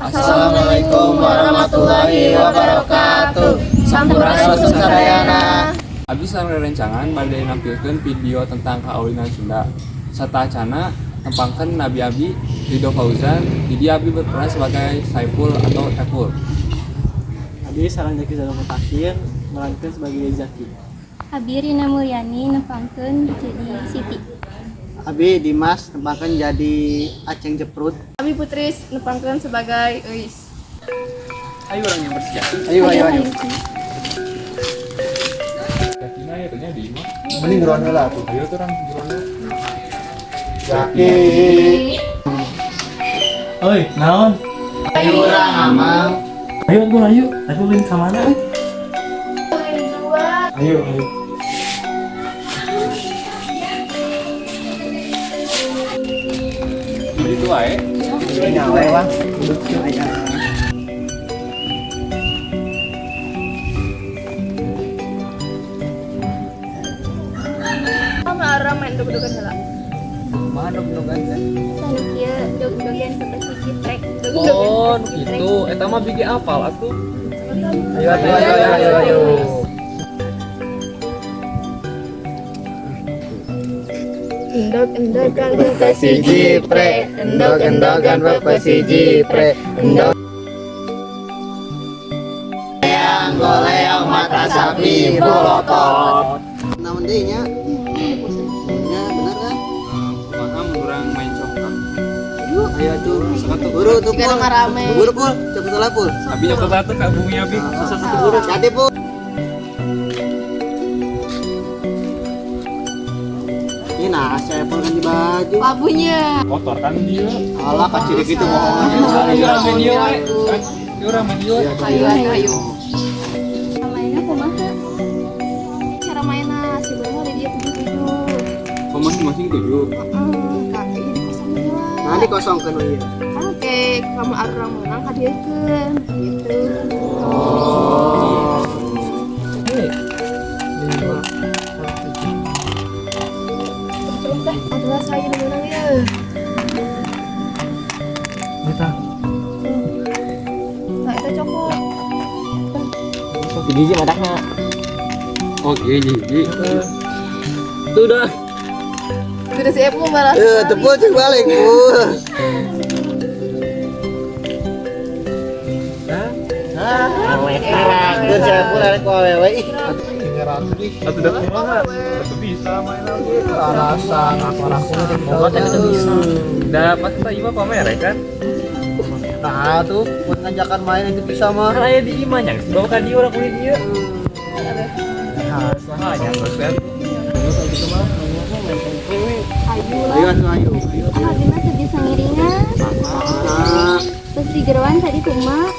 Assalamualaikum warahmatullahi wabarakatuh. Sampurasun sadayana. Abdi sareng rerencangan bade nampilkeun video tentang kaulinan Sunda. Sateuacanna tepangkeun nami abdi Ridho Fauzan, jadi abdi berperan sebagai Saiful atau Epul. Abi sareng Zaki Zalung Mutakin merankeun sebagai Zaki. Abi Rina Mulyani nepangkeun jadi Siti. Abi Dimas nepangkeun jadi Aceng Jeprut. Abi Putris nepangkeun sebagai Euis. Ayo urang yang bersiap. Ayo ayo ayo. Zakina ya tanya di imah. Mending ngeron heula tuh. Ayo tuh orang jeroan. Zaki. Oi, naon? Ayo urang amang. Ayo gua ayo. Aku link ka mana euy? Ayo, ayo. Jadi tuh wae. Nyawa wah. Sama orang main dog-dogan heula. Kumaha dog-dogan teh? Sanu kieu dog-dogan seperti ciprek. Oh, gitu. Eta mah bigi apal atuh. Ayo ayo ayo ayo ayo. Endog-endogan Pepesi jipre, endog-endogan pepesi jipre, endog. Goleang goleang mata sapi bolotot. Naon deui nya? Nya bener kan? Kumaha mun urang main congkak? Ayo tuh. Buru tuh Jika pul. nama rame. Buru pul, cepet lah pul. Abi nyokot satu ka bumi abi. Buru jadi pul. Ini nah, saya pul ganti baju. Pabunya. Kotor kan dia. Alah kaciri gitu bohong. Ayo urang main dia wae. Ayo urang main dia. Ayo ayo ayo. Mainnya kumaha? Cara mainnya si Bang ada dia 7 7. Oh, masing-masing 7. Heeh, kaki ini kosongin lah. Nanti kosongkeun we ieu. Kan kayak kamu orang menang kadieukeun gitu. Adalah saya yang menang ya. Eta. Nah, itu cokot. Gigi madahna. Oke, jadi. Tuh dah. Sudah si Epu malah. Eh, tepul cek balik pul. Keur saya pul arek ku awewe ih. Satu dah kumaha? Satu bisa main aku. Alasan aku Moga teh teu bisa. Dah pasti ieu mah pamer kan? Nah tuh, buat ngajakan main itu bisa mah. Kan aya di imah nya, bawa ka dieu urang kulit dieu. Nah, saha nya geus kan. Ayo lah. Ayo atuh ayo. Abi mah teu bisa ngiringan. Ah, Terus di geroan tadi kumaha?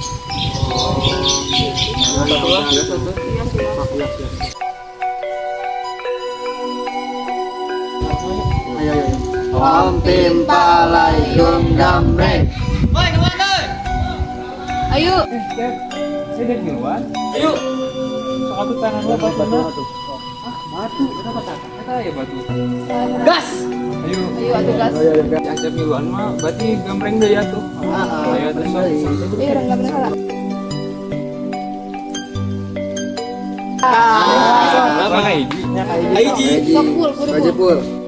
Satu lah, satu. Iya sih. Ayo ayo. Om pim palai gum gambreng. Ayo. Saya dari duluan. Ayo. Sok atuh tangan lo batu. Ah, batu. Eta Eta ya batu. Gas. Ayo. Ayo atuh gas. Acep miluan mah berarti gambreng deui atuh. Ayo atuh sok. Ayo orang enggak bener lah. Apa hiji? Hiji. Sok pul, kudu Aja pul. pul.